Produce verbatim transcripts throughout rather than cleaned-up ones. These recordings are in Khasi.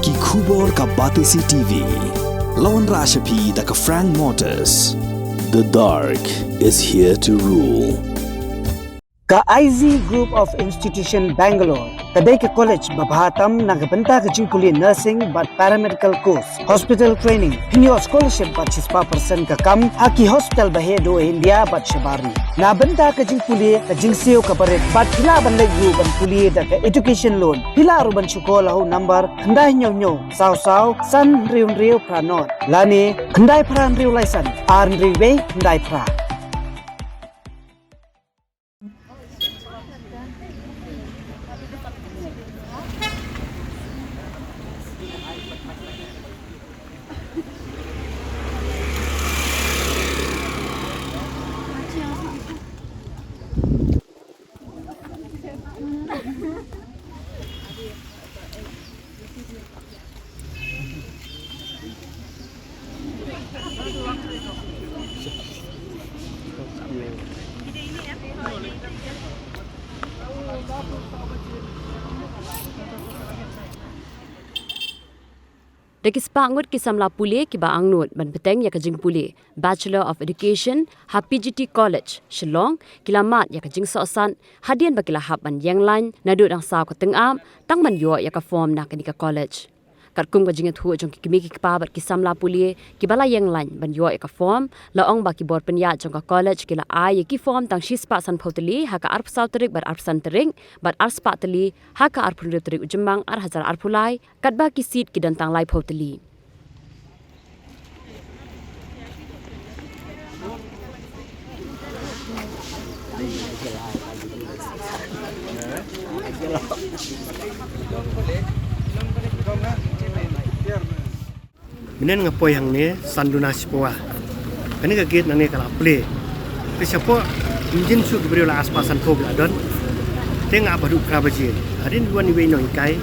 Ki khubor ka Batesi T V. La wanrah sha phi da ka Frank Motors. The dark is here to rule. Ka I Z Group of Institution Bangalore ka dei ka college ba bha tam na ka bynta ka jingpule nursing bad paramedical course, hospital training, pynïoh scholarship bad shispah percent ka kam ha ki hospital ba heh duh India bad shabar ri. Na bynta ka jingpule ka jingsiew kaba rit bad phi lah ban leit ruh ban pule da ka education loan. Phi lah ruh ban shu call ha u number khyndai hynñiew hynñiew saw saw san hynriew hynriew phra nod lane khyndai phra hynriew lai san ar hynriew wei khyndai phra. Da ki spah ngut ki samla pule kiba angnud ban bteng ïa ka jingpule Bachelor of Education ha P G T College, Shillong, ki la mad ïa ka jingsohsat hadien ba ki la hap ban ïeng lain naduh dang saw ka tyngab tang ban ïoh ïa ka form na kane ka college. Katkum ka jingïathuh jong ki kmie ki kpa bad ki samla pule kiba la ïeng lain ban ïoh ïa ka form, la ong ba ki bor pynïaid jong ka college ki la ai ïa ki form tang shispah sanphew tylli ha ka arphew saw tarik bad arphew san tarik bad arspah tylli ha ka arphew hynriew tarik u Jymmang ar hajar arphew lai, katba ki seat ki don tang laiphew tylli. Mynnin nga poi hangne san duna shiphew. Kane ka gate nangne ka la plie. Te shapoh, ym jin shuh ki briew la arspah sanphew ki la don. Te nga ap haduh phra baje. Hadien wan iwei i nonghikai,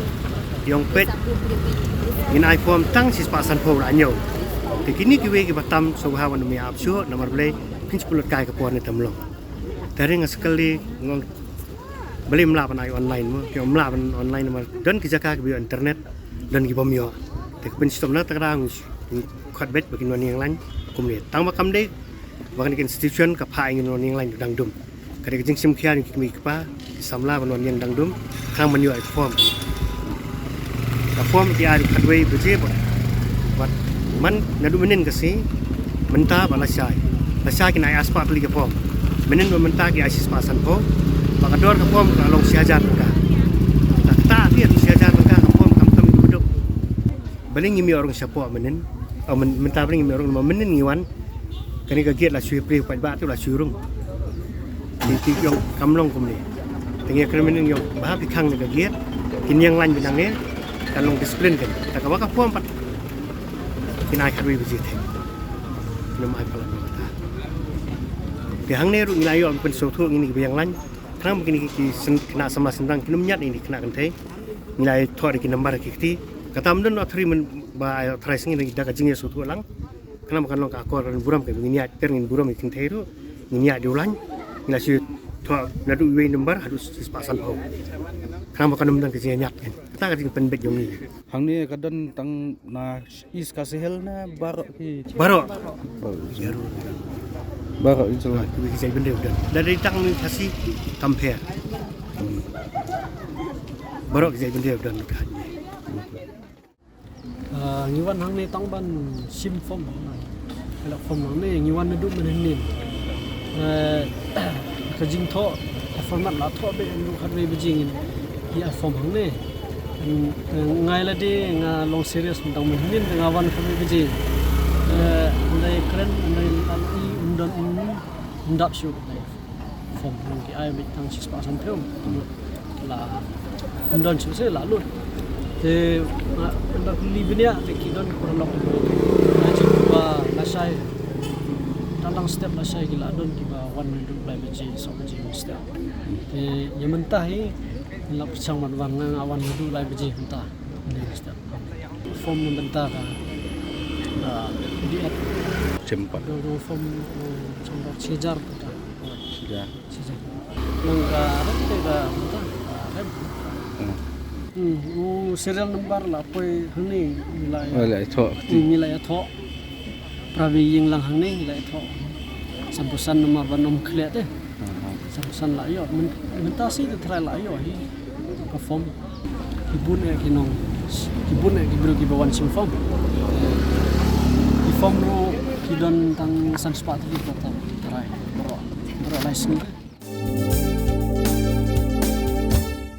i ong peit, ngin ai form tang shispah sanphew la ñiew. Te kine kiwei kiba tam sngewbha wan ym ïa ap shuh, namar balei, phin shu pynlut kai ka por ne tam long. Te hynrei nga sa kylli, nga ong, balei ym lah ban ai online mo, ki ong ym lah ban online namar don ki jaka kiba ïoh internet, don kiba ym ïoh. Te ka pynshitom na kata ka daw ngi khot beit ba kin wan ïeng lain kumne. Tang ba kam dei ba kane ka institution ka phah ïa ngi wan ïeng lain dang dum. Ka dei ka jingshim khia na ki kmie ki kpa, ki samla ban wan ïeng dang dum, khnang ban ïoh ïa ka form. Ka form ki ai khatwei baje bad, bad man naduh mynnin ka sngi, mynta bad lashai. Lashai kin ai arspah tylli ka form. Mynnin bad mynta ki ai shispah sanphew. Bad ka dor ka form ka long shi hajar tyngka. Kata, kata phi ïa shi hajar tyngka ka form kam tam ki baduk. Balei ngim ïoh rung shapoh mynnin? Oh, myn-, mynta balei ngim ïoh rung, namar mynnin ngi wan. Kane ka gate la shu plie paidbah te la shu rung. Ki, ki ong kam long kumne. Te ngi kren mynnin ngi ong ba phi khang ne ka gate. Kin ïeng lain bynang ne. Kan long discipline kan. Te kaba ka form pat. Kin ai khatwei baje te. Kin ym ai palat na kata. Te hangne ruh ngi la ïoh pynsngewthuh ngi ne kiba ïeng lain. Khnang ba kine ki, ki syn-, khynnah samla synrang kin ym ñiad ïa kine ki khynnah kynthei. Ngi la ïathoh da ki number ki kti. Kata ym don authority myn ba authorize ngi da ka jingïasngewthuh lang. Khnang ba kan long ka akor kan burom ka ngin ïaid ter ngin burom ïa ki kynthei ruh. Ngin ïaid dewlain. Ngi la shu thoh naduh wei number haduh shispah sanphew. Khnang ba kan ym don ka jingïañiad kan. Kata ka jingpynbeit jong ngi. Hangne ka don tang na East Khasi Hills ne baroh ki. Baroh. Baroh. Baroh ki jylla. Ki jait bynriew don. Da dei tang Khasi kam pher. Baroh ki jait bynriew don ka. Ah, ngi wan hangne tang ban shim form. Ka la form hangne ngi wan naduh mynhynnin. Eh, ka jingthoh, ka format la thoh beit naduh khatwei baje ngin ïa form hangne. Nga, eh, nga ïa lade nga long serious mynta mynhynnin te nga wan khatwei baje. Eh, hynrei kren, hynrei la ïohi ym don, ym dap shuh. Form ki ai beit tang shispah sanphew. La ym don shuh seh la lut. Te nga ynda kylli bniah te ki don paralok. Nga ju ba lashai. Tang tang step lashai ki la don kiba wan naduh lai baje, saw baje mynstep. Te ïa mynta hi la pyrshang ban wan, nga nga wan naduh lai baje mynta. Mynstep. Form na bynta ka, ah, D Ed. Shim pat. Dei dei form, eh, shim pat shi hajar ka. Shi hajar. Shi hajar. Nang ka rem te ka mynta, ka rem. Hmm. Hmm, u serial number la poi hangne ngi la ïa. Oh, la ïathoh kti. Hmm, ngi la ïathoh. Para ba ïeng lang hangne ngi la ïathoh. Sanphew san namar ba ym khleh te. Aha. Sanphew san la ïoh. Myn-, mynta shi te trai la ïoh hi. Ka form. Ki bun eh ki nong. Ki bun eh ki briew kiba wan shim form. Ki form ruh ki don tang san spah tylli ki trai. Baroh. Baroh lai sngi.